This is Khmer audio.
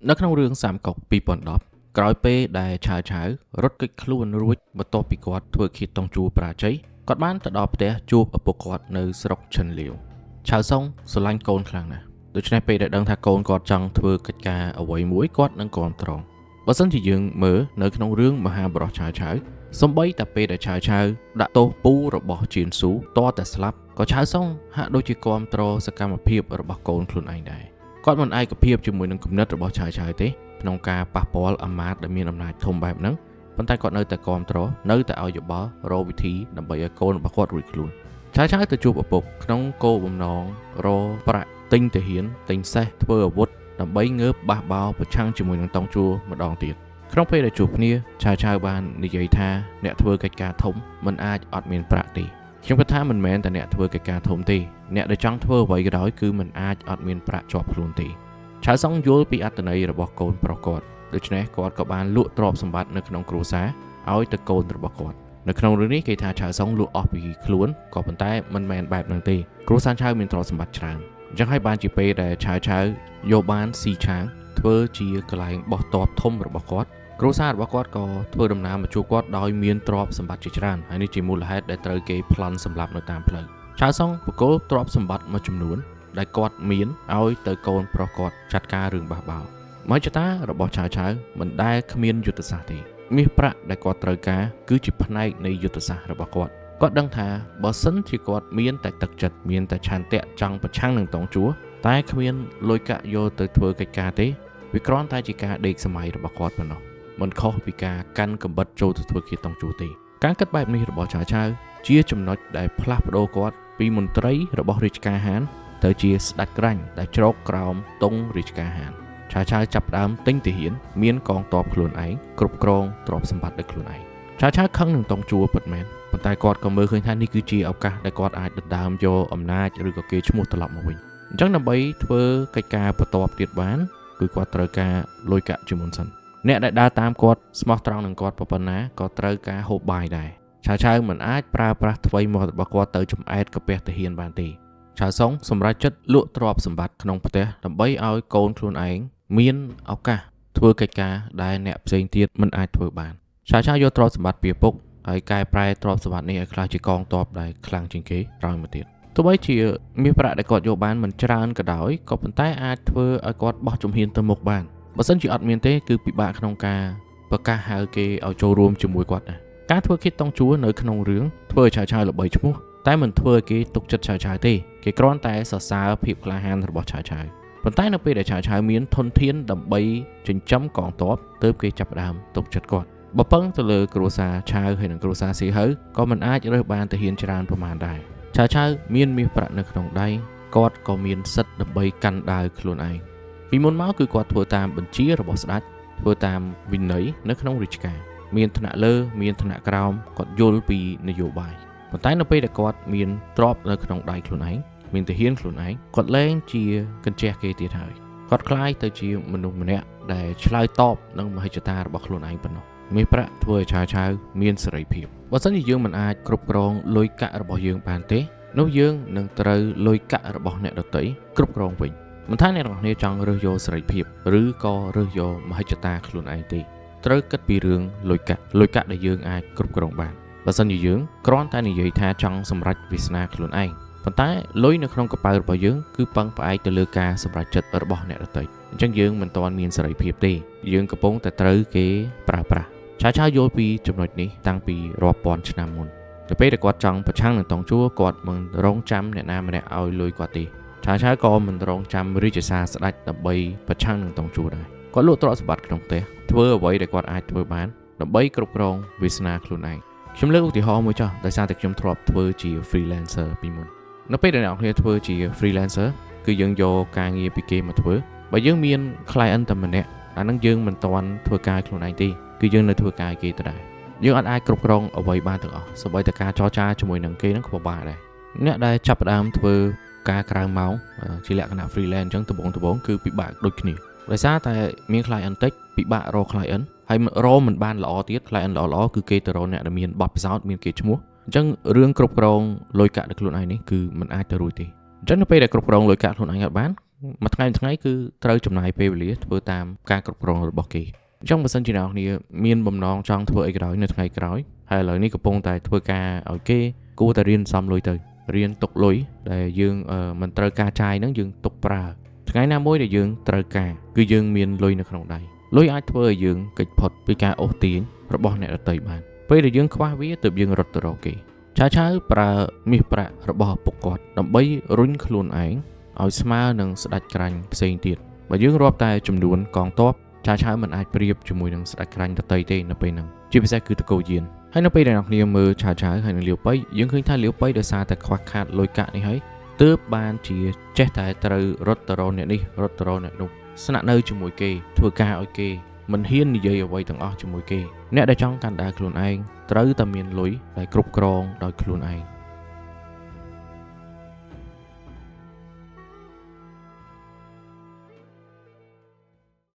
នៅក្នុងរឿងសាមកុក2010ក្រោយពេលដែលឆាវឆាវរត់គេចខ្លួនរួចបន្ទាប់ពីគាត់ធ្វើឃាតតុងជួបរាជ័យគាត់បានទៅដល់ផ្ទះជួបឪពុកគាត់នៅស្រុកឈិនលាវឆាវសុងស្រឡាញ់កូនខ្លាំងណាស់ដូច្នេះពេលដែលដឹងថាកូនគាត់ចង់ធ្វើកិច្ចការអ្វីមួយគាត់នឹងគាំទ្របើសិនជាយើងមើលនៅក្នុងរឿងមហាបរោះឆាវឆាវសំបីតែពេលដែលឆាវឆាវដាក់ទោសពូរបស់ជៀនស៊ូតតែស្លាប់ក៏ឆាវសុងហាក់ដូចជាគាំទ្រសកម្មភាពរបស់កូនខ្លួនឯងដែរគាត់មិនឯកភាពជាមួយនឹងគំនិតរបស់ឆាវឆាវទេក្នុងការប៉ះពាល់អាមាត្យដែលមានអំណាចធំបែបហ្នឹងប៉ុន្តែគាត់នៅតែគាំទ្រនៅតែឲ្យយោបល់រកវិធីដើម្បីឲ្យកូនរបស់គាត់រួចខ្លួនឆាវឆាវទៅជួបឪពុកក្នុងគោលបំណងរកប្រាក់ទិញទាហានទិញសេះធ្វើអាវុធដើម្បីងើបបះបោរប្រឆាំងជាមួយនឹងតុងជួម្ដងទៀតក្នុងពេលដែលជួបគ្នាឆាវឆាវបាននិយាយថាអ្នកធ្វើកិច្ចការធំមិនអាចអត់មានប្រាក់ទេខ្ញុំគិតថាមិនមែនតែអ្នកធ្វើកិច្ចការធំទេអ្នកដែលចង់ធ្វើអ្វីក៏ដោយគឺមិនអាចអត់មានប្រាក់ជាប់ខ្លួនទេឆាវសុងយល់ពីអត្ថន័យរបស់កូនប្រុសគាត់ដូច្នេះគាត់ក៏បានលក់ទ្រព្យសម្បត្តិនៅក្នុងគ្រួសារឲ្យទៅកូនរបស់គាត់នៅក្នុងរឿងនេះគេថាឆាវសុងលក់អស់ពីខ្លួនក៏ប៉ុន្តែមិនមែនបែបហ្នឹងទេគ្រួសារឆាវមានទ្រព្យសម្បត្តិច្រើនអញ្ចឹងហើយបានជាពេលដែលឆាវឆាវយកបានស៊ីឆាងធ្វើជាកន្លែងបោះតបធំរបស់គាត់គ្រួសាររបស់គាត់ក៏ធ្វើដំណើរមកជួបគាត់ដោយមានទ្រព្យសម្បត្តិជាច្រើនហើយនេះជាមូលហេតុដែលត្រូវគេប្លន់សម្លាប់នៅតាមផ្លូវឆាវសុងបកគលទ្រព្យសម្បត្តិមួយចំនួនដែលគាត់មានឲ្យទៅកូនប្រុសគាត់ចាត់ការរឿងបះបោរមហិច្ឆតារបស់ឆាវឆាវមិនដែលគ្មានយុទ្ធសាស្ត្រទេមាសប្រាក់ដែលគាត់ត្រូវការគឺជាផ្នែកនៃយុទ្ធសាស្ត្ររបស់គាត់គាត់ដឹងថាបើសិនជាគាត់មានតែទឹកចិត្តមានតែឆន្ទៈចង់ប្រឆាំងនឹងតងជួតែគ្មានលុយកាក់យកទៅធ្វើកិច្ចការទេវាគ្រាន់តែជាការដេកសម័យរបស់គាត់ប៉ុណ្ណោះមិនខុសពីការកាន់កំបិតចូលទៅធ្វើឃាតតងជួទេការគិតបែបនេះរបស់ឆាវឆាវជាចំណុចដែលផ្លាស់ប្ដូរគាត់ពីមន្ត្រីរបស់រាជការហានទៅជាស្ដេចក្រាញ់ដែលជ្រកក្រោមទង់រាជការហានឆាវឆាវចាប់ផ្ដើមទិញទាហានមានកងទ័ពខ្លួនឯងគ្រប់គ្រងទ្រព្យសម្បត្តិដោយខ្លួនឯងឆាវឆាវខឹងនឹងតងជួពិតមែនប៉ុន្តែគាត់ក៏មើលឃើញថានេះគឺជាឱកាសដែលគាត់អាចដណ្ដើមយកអំណាចឬក៏គេឈ្មោះត្រឡប់មកវិញអញ្ចឹងដើម្បីធ្វើកិច្ចការបន្ទាប់ទៀតបានគឺគាត់ត្រូវការលុយកាក់ជាមុនសិនអ្នកដែលដើរតាមគាត់ស្មោះត្រង់នឹងគាត់ប៉ុណ្ណាក៏ត្រូវការហូបបាយដែរឆាវឆាវមិនអាចប្រើប្រាស់ថ្វីមាត់របស់គាត់ទៅចំអែតកាពះទាហានបានទេឆាវសុងសម្រេចចិត្តលក់ទ្រព្យសម្បត្តិក្នុងផ្ទះដើម្បីឲ្យកូនខ្លួនឯងមានឱកាសធ្វើកិច្ចការដែលអ្នកផ្សេងទៀតមិនអាចធ្វើបានឆាវឆាវយកទ្រព្យសម្បត្តិពីឪពុកហើយកែប្រែទ្រព្យសម្បត្តិនេះឲ្យក្លាយជាកងទ័ពដែលខ្លាំងជាងគេក្រោយមកទៀតទោះបីជាមាសប្រាក់ដែលគាត់យកបានមិនច្រើនក៏ដោយក៏ប៉ុន្តែអាចធ្វើឲ្យគាត់បោះជំហានទៅមុខបានបើសិនជាអត់មានទេគឺពិបាកក្នុងការប្រកាសហៅគេឲ្យចូលរួមជាមួយគាត់ដែរការធ្វើឃាតតងជួនៅក្នុងរឿងធ្វើឲ្យឆាវឆាវល្បីឈ្មោះតែមិនធ្វើឲ្យគេទុកចិត្តឆាវឆាវទេគេគ្រាន់តែសរសើរភាពក្លាហានរបស់ឆាវឆាវប៉ុន្តែនៅពេលដែលឆាវឆាវមានធនធានដើម្បីចិញ្ចឹមកងទ័ពទើបគេចាប់ផ្ដើមទុកចិត្តគាត់បើពឹងទៅលើគ្រួសារឆាវហើយនិងគ្រួសារស៊ីហៅក៏មិនអាចរើសបានទាហានច្រើនប្រមាណដែរឆាវឆាវមានមាសប្រាក់នៅក្នុងដៃគាត់ក៏មានសិទ្ធិដើម្បីកាន់ដាវខ្លួនឯងពីមុនមកគឺគាត់ធ្វើតាមបញ្ជារបស់ស្ដេចធ្វើតាមវិន័យនៅក្នុងរាជការមានថ្នាក់លើមានថ្នាក់ក្រោមគាត់យល់ពីនយោបាយប៉ុន្តែនៅពេលដែលគាត់មានទ្រព្យនៅក្នុងដៃខ្លួនឯងមានទាហានខ្លួនឯងគាត់លែងជាកញ្ជះគេទៀតហើយគាត់ក្លាយទៅជាមនុស្សម្នាក់ដែលឆ្លើយតបនឹងមហិច្ឆតារបស់ខ្លួនឯងប៉ុណ្ណោះមាសប្រាក់ធ្វើឲ្យឆាវឆាវមានសេរីភាពបើសិនជាយើងមិនអាចគ្រប់គ្រងលុយកាក់របស់យើងបានទេនោះយើងនឹងត្រូវលុយកាក់របស់អ្នកដទៃគ្រប់គ្រងវិញមិនថាអ្នកទាំងអស់គ្នាចង់រើសយកសេរីភាពឬក៏រើសយកមហិច្ឆតាខ្លួនឯងទេត្រូវគិតពីរឿងលុយកាក់លុយកាក់ដែលយើងអាចគ្រប់គ្រងបានបើសិនជាយើងគ្រាន់តែនិយាយថាចង់សម្រេចវាសនាខ្លួនឯងប៉ុន្តែលុយនៅក្នុងកប៉ៅរបស់យើងគឺពឹងផ្អែកទៅលើការសម្រេចចិត្តរបស់អ្នកដទៃអញ្ចឹងយើងមិនទាន់មានសេរីភាពទេយើងកំពុងតែត្រូវគេប្រើប្រាស់ឆាវឆាវយល់ពីចំណុចនេះតាំងពីរាប់ពាន់ឆ្នាំមុនទៅពេលដែលគាត់ចង់ប្រឆាំងនឹងតងជួគាត់មិនរងចាំអ្នកណាម្នាក់ឲ្យលុយគាត់ទេឆាវឆាវក៏មិនរងចាំរាជសារស្ដេចដើម្បីប្រឆាំងនឹងតងជួដែរគាត់លក់ទ្រព្យសម្បត្តិក្នុងផ្ទះធ្វើអ្វីដែលគាត់អាចធ្វើបានដើម្បីគ្រប់គ្រងវាសនាខ្លួនឯងខ្ញុំលើកឧទាហរណ៍មួយចុះដោយសារតែខ្ញុំធ្លាប់ធ្វើជា freelancer ពីមុននៅពេលដែលអ្នកនរគ្នាធ្វើជា freelancer គឺយើងយកការងារពីគេមកធ្វើបើយើងមាន client តែម្នាក់អាហ្នឹងយើងមិនទាន់ធ្វើការខ្លួនឯងទេគឺយើងនៅធ្វើការឲ្យគេដដែលយើងអត់អាចគ្រប់គ្រងអ្វីបានទាំងអស់សូម្បីតែការចរចាជាមួយនឹងគេហ្នឹងក៏ពិបាកដែរអ្នកដែលចាប់ផ្ដើមធ្វើការក្រៅម៉ោងជាលក្ខណៈ freelance អញ្ចឹងដំបូងដំបូងគឺពិបាកដូចគ្នាដោយសារតែមាន client តិចពិបាករក client ហើយរកមិនបានល្អទៀត client ល្អៗគឺគេទៅរកអ្នកដែលមានបទពិសោធន៍មានគេឈ្មោះអញ្ចឹងរឿងគ្រប់គ្រងលុយកាក់ដោយខ្លួនឯងនេះគឺមិនអាចទៅរួចទេអញ្ចឹងនៅពេលដែលគ្រប់គ្រងលុយកាក់ខ្លួនឯងអត់បាន មួយថ្ងៃមួយថ្ងៃគឺត្រូវចំណាយពេលវេលាធ្វើតាមការគ្រប់គ្រងរបស់គេអញ្ចឹងបើសិនជាអ្នកនរគ្នាមានបំណងចង់ធ្វើអីក៏ដោយនៅថ្ងៃក្រោយហើយឥឡូវនេះកំពុងតែធ្វើការឲ្យគេគួរតែរៀនសំលុយទៅរៀនទុកលុយដែលយើងមិនត្រូវការចាយហ្នឹងយើងទុកប្រើថ្ងៃណាមួយដែលយើងត្រូវការគឺយើងមានលុយនៅក្នុងដៃលុយអាចធ្វើឲ្យយើងគេចផុតពីការអូសទាញរបស់អ្នកដទៃបានពេលដែលយើងខ្វះវាទើបយើងរត់ទៅរកគេឆាវឆាវប្រើមាសប្រាក់របស់ឪពុកគាត់ដើម្បីរុញខ្លួនឯងឲ្យស្មើនឹងស្ដេចក្រាញ់ផ្សេងទៀតបើយើងរាប់តែចំនួនកងទ័ពឆាវឆាវមិនអាចប្រៀបជាមួយនឹងស្ដេចក្រាញ់ដទៃទេនៅពេលហ្នឹងជាពិសេសគឺតកូយានហើយនៅពេលដែលអ្នកគ្នាមើលឆាវឆាវហើយនឹងលាវប៉ៃយើងឃើញថាលាវប៉ៃដោយសារតែខ្វះខាតលុយកាក់នេះហើយទើបបានជាចេះតែត្រូវរត់ទៅរកអ្នកនេះរត់ទៅរកអ្នកនោះស្នាក់នៅជាមួយគេធ្វើការឲ្យគេមិនហ៊ាននិយាយអ្វីទាំងអស់ជាមួយគេអ្នកដែលចង់កាន់ដាខ្លួនឯងត្រូវតែមានលុយដែលគ្រប់គ្រងដោយខ្លួនឯង។